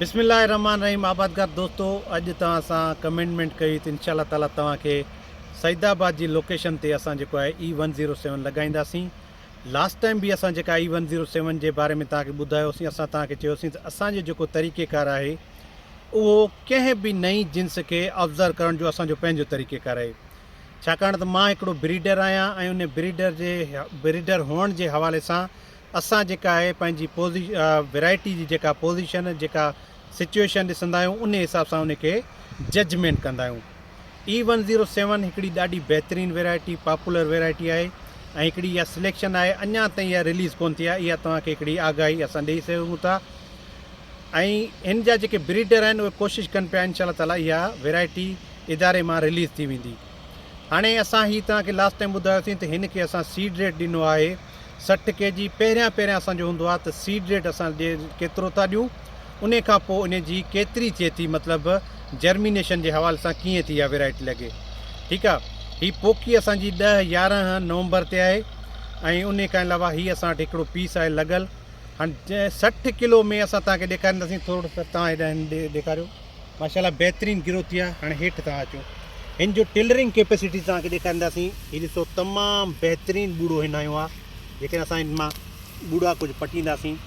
بسم الله الرحمٰن الرحيم آبادگار دوستو اڄ توهان سان ڪمينٽمينٽ ڪئي ته انشاء الله تعالي توهان کي سعيد آباد جي لوڪيشن تي اسان جيڪو آهي اي ون زيرو سيون لڳائينداسين لاسٽ ٽائيم به اسان جيڪا اي ون زيرو سيون جي باري ۾ توهان کي ٻڌايوسين اسان توهان کي چيوسين ته اسان جو جيڪو طريقي ڪار آهي اهو ڪنهن به نئين جنس کي آبزرو ڪرڻ جو اسان جو پنهنجو طريقي ڪار آهي ڇاڪاڻ ته مان هڪڙو بريڊر آهيان ۽ ان بريڊر جي بريڊر هئڻ جي حوالي سان اسان جيڪا آهي پنهنجي پوزي ويرائٽي جي جيڪا پوزيشن جيڪا سچوئيشن ڏسندا آهيون انهي حساب سان ان کي ججمينٽ ڪندا آهيون. اي ون زيرو سيون هڪڙي ڏاڍي بهترين ويرائٽي پاپولر ويرائٽي آهي ۽ هڪڙي اها سليڪشن آهي اڃا تائين اها رليز ڪونه ٿي آهي اها توهان کي هڪڙي آگاهي اسان ڏئي سگهون ٿا ۽ هن جا جيڪي بريڊر آهن اهي ڪوشش ڪن پيا انشاء الله تعالي اها ويرائٽي اداري مان رليز ٿي ويندي. هاڻي اسان هي توهان کي لاسٽ ٽائيم ٻڌايوسين ته هن کي اسان سيڊ ريٽ ڏنو آهي 60 ڪي جي پهريان پهريان اسان جو هوندو آهي ته سيڊ ريٽ اسان ڏي ڪيترو ٿا ڏيون انهي کان پوء انهي جي ڪيتري ٿئي ٿي مطلب جرمينيشن جي حوالي سان ڪيئن ٿي اها ويرائٽي لڳي ٺيڪ آهي هي پوکي اسان جي 10 11 نومبر تي آهي ۽ انهي کان علاوه هي اسان وٽ هڪڙو پيس آهي لڳل هاڻي 60 ڪلو ۾ اسان توهان کي ڏيکارينداسين ٿورو سو توهان هيڏانهن ڏيکاريو ماشاءالله بهترين گروٿ ٿي آهي هاڻي هيٺ توهان اچو هن جو ٽيلرنگ ڪيپيسٽي توهان کي ڏيکارينداسين هي ڏسو تمام بهترين ٻوڙو هن هنيو آهي جيڪڏهن اسان هن مان ٻوڙا ڪجهه پٽينداسين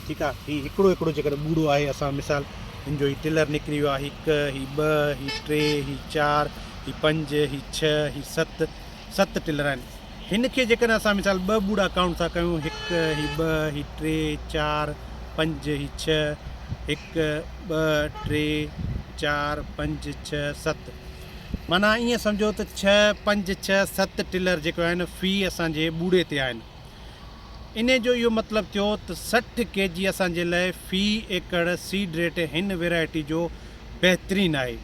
ٺيڪ آهي هي هڪڙو هڪڙو جيڪڏهن ٻوڙو آهي اسان مثال هن جو هي ٽيلر نڪري ويو آهي هڪ هي ٻه هي ٽي هي چار هي پنج هي ڇهه هي ست ست ٽيلر آهن هن کي جيڪڏهن اسان مثال ٻه ٻوڙا ڪائونٽ ٿا ڪيون هڪ هي ٻه هي ٽي چار پنج هي ڇهه هڪ ٻه ٽي چار پنج ڇهه ست معنيٰ ائين سمجهو ته ڇهه پنج ڇهه ست ٽلر جيڪو آهن في اسان جي ٻوڙي تي آهن انهي جو اهو مطلب ٿيو ته 60 ڪي جي اسان جي لاء في ايڪڙ سيڊ ريٽ هن ويرائٽي جو بهترين آهي.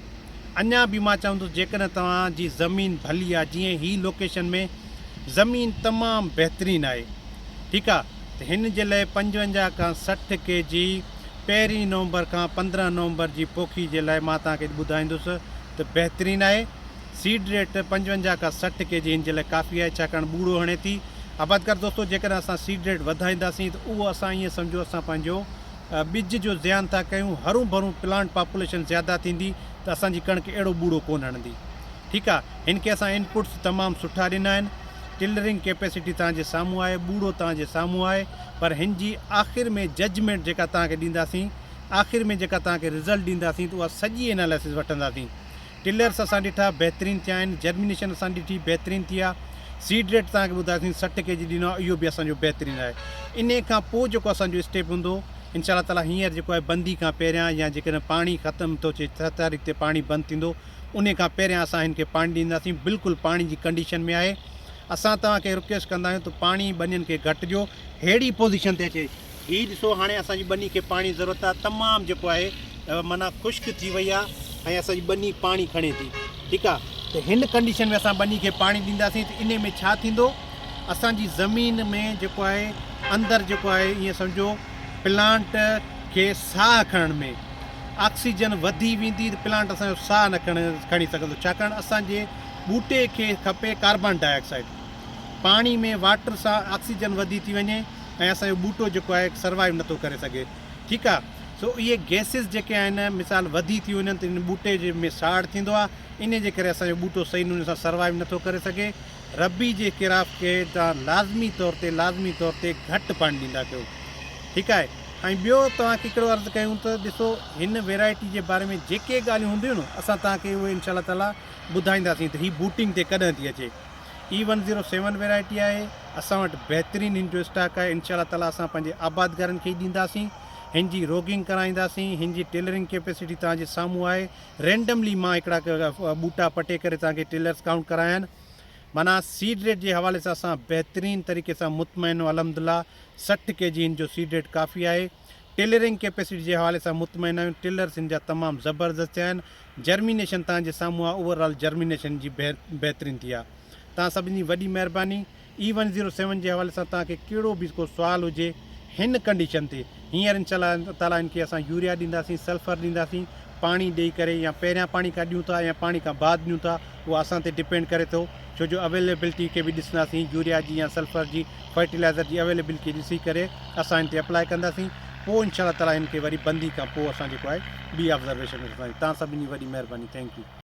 اڃا به مان چوندس جيڪڏهن توهان جي زمين ڀلي آهي جيئن هي لوڪيشن ۾ زمين تمام بهترين آهي ٺيڪ آهي ته هن جي لاء 55 کان 60 ڪي جي پهرين نومبر کان 15 نومبر جي پوکي جي لاء مان توهان کي ٻڌائيندس ته بهترين آهي. سيڊ ريٽ 55 کان 60 ڪي جي هن جي لاء ڪافي آهي ڇاڪاڻ ٻوڙو هڻي ٿي. آبادگار دوستو جيڪڏهن اسان سيڊ ريٽ وڌائينداسين ته اهو اسان ائين سمجهو اسان پنهنجو ٻج جو زيان ٿا ڪيون هرون ڀرون پلانٽ پاپوليشن زياده ٿيندي ته اسان جي ڪڻڪ اهڙو ٻوڙو ڪونه هڻندي ٺيڪ آهي هن کي اسان انپوٽس تمام سٺا ڏنا آهن ٽلرنگ ڪيپيسٽي توهان جي سامهون آهي ٻوڙو توهان جي سامهون آهي پر هن جي آخر ۾ ججمينٽ جيڪا توهان کي ڏينداسين آخر ۾ جيڪا توهان کي رزلٽ ڏينداسين ته اها سڄي انالائسز وٺنداسين ٽلرس اسان ڏٺا بهترين ٿيا آهن جرمينيشن اسان ڏٺي بهترين ٿي آهي سيڊ ريٽ توهان کي ٻڌايوسين 60 ڪي جي ڏنو آهي اهو به اسان جو بهترين آهي انهي کان پوء جيڪو اسان جو اسٽيپ هوندو انشاء الله تعالي هينئر جيڪو آهي بندي کان پهريان يا جيڪڏهن پاڻي ختم ٿو ٿئي ڇهه تاريخ تي پاڻي بند ٿيندو انهي کان پهريان اسان هن کي پاڻي ڏينداسين بلڪل پاڻي جي ڪنڊيشن ۾ آهي اسان توهان کي رڪويسٽ ڪندا آهيون ته پاڻي ٻنين کي گهٽ ڏيو ههڙي پوزيشن تي اچي هي ڏسو هاڻي اسان جي ٻني کي پاڻي جي ضرورت آهي تمام جيڪو آهي معنيٰ خشڪ ٿي وئي آهي ۽ اسان جي ٻني پاڻي کڻي ٿي ٺيڪ آهي ته هن ڪنڊيشن ۾ اسان ٻني کي پاڻي ڏينداسين ته انهي ۾ ڇا ٿيندو اسان جي زمين ۾ جيڪو آهي اندر جيڪو آهي ائين سمجهو پلانٽ کي ساهه کڻڻ ۾ آڪسيجن وڌي ويندي ته پلانٽ اسان جو ساهه نه کڻي سگهندو ڇاڪاڻ اسان جي ٻوٽي کي کپي ڪاربان ڊاء آڪسائيڊ پاڻي ۾ واٽر سان آڪسيجن وڌي ٿي وڃي ۽ اسان جو ٻوٽو جيڪو آهي سروائيو نٿو ڪري سگهي ٺيڪ آ سو اهي گيسز جيڪي آهن مثال وڌي ٿي وڃن ته ان ٻوٽي جي ۾ ساڙ ٿيندو آ انهي جي ڪري اسان جو ٻوٽو صحيح نموني سان سروائيو نٿو ڪري سگهي ربي جي ڪراف کي توهان لازمي طور تي لازمي طور تي گهٽ پاڻي ڏيندا ڪيو ٺيڪ آهي ۽ ٻيو توهان کي هڪڙو عرض ڪيون ته ڏسو هن ويرائٽي جي باري ۾ جيڪي ڳالهيون هونديون اسان توهان کي اهي انشاء الله تعالي ٻڌائينداسين ته هي بوٽنگ تي ڪڏهن ٿي اچي اي ون زيرو سيون ويرائٽي آهي اسان وٽ بهترين هن جو اسٽاڪ آهي انشاء الله تعالي اسان پنهنجي آبادگارن کي ئي ڏينداسين هن جي روگنگ ڪرائينداسين هن جي ٽيلرنگ ڪيپيسٽي توهان جي سامهون آهي رينڊملي مان هڪڙا ٻوٽا پٽي ڪري توهان کي ٽيلرس ڪائونٽ ڪرايا آهن معنيٰ سيڊ ريٽ جي حوالي سان اسان بهترين طريقي سان مطمئن آهيون الحمدلله 60 ڪي جي هن جو سيڊ ريٽ ڪافي آهي ٽيلرنگ ڪيپيسٽي جي حوالي سان مطمئن آهيون ٽيلرس هن جا تمام زبردست ٿيا آهن جرمينيشن توهان جي سامهون آهي اوور آل جرمينيشن جي بهترين ٿي آهي توهان سڀني جي وڏي مهرباني اي ون زيرو سيون جي حوالي سان توهان کي ڪهڙو به ڪو سوال هجي هن ڪنڊيشن تي هينئر انشاء الله تعالي هن کي اسان يوريا ڏينداسين سلفر ڏينداسين پاڻي ڏئي ڪري يا پهريان پاڻي کان ڏيون ٿا يا پاڻي کان بعد ڏيون ٿا اهو اسان تي ڊپينڊ ڪري ٿو ڇو جو اويليبلٽي کي به ڏسنداسين يوريا جي يا سلفر جي فرٽيلائزر جي اويليبلٽي کي ڏسي ڪري اسان هن تي اپلاء ڪنداسين. پوء انشاء الله تعالي هن کي وري بندي کان پوء اسان جيڪو آهي ٻي آبزرويشن وٺنداسين. توهان سڀني جي وڏي مهرباني thank you.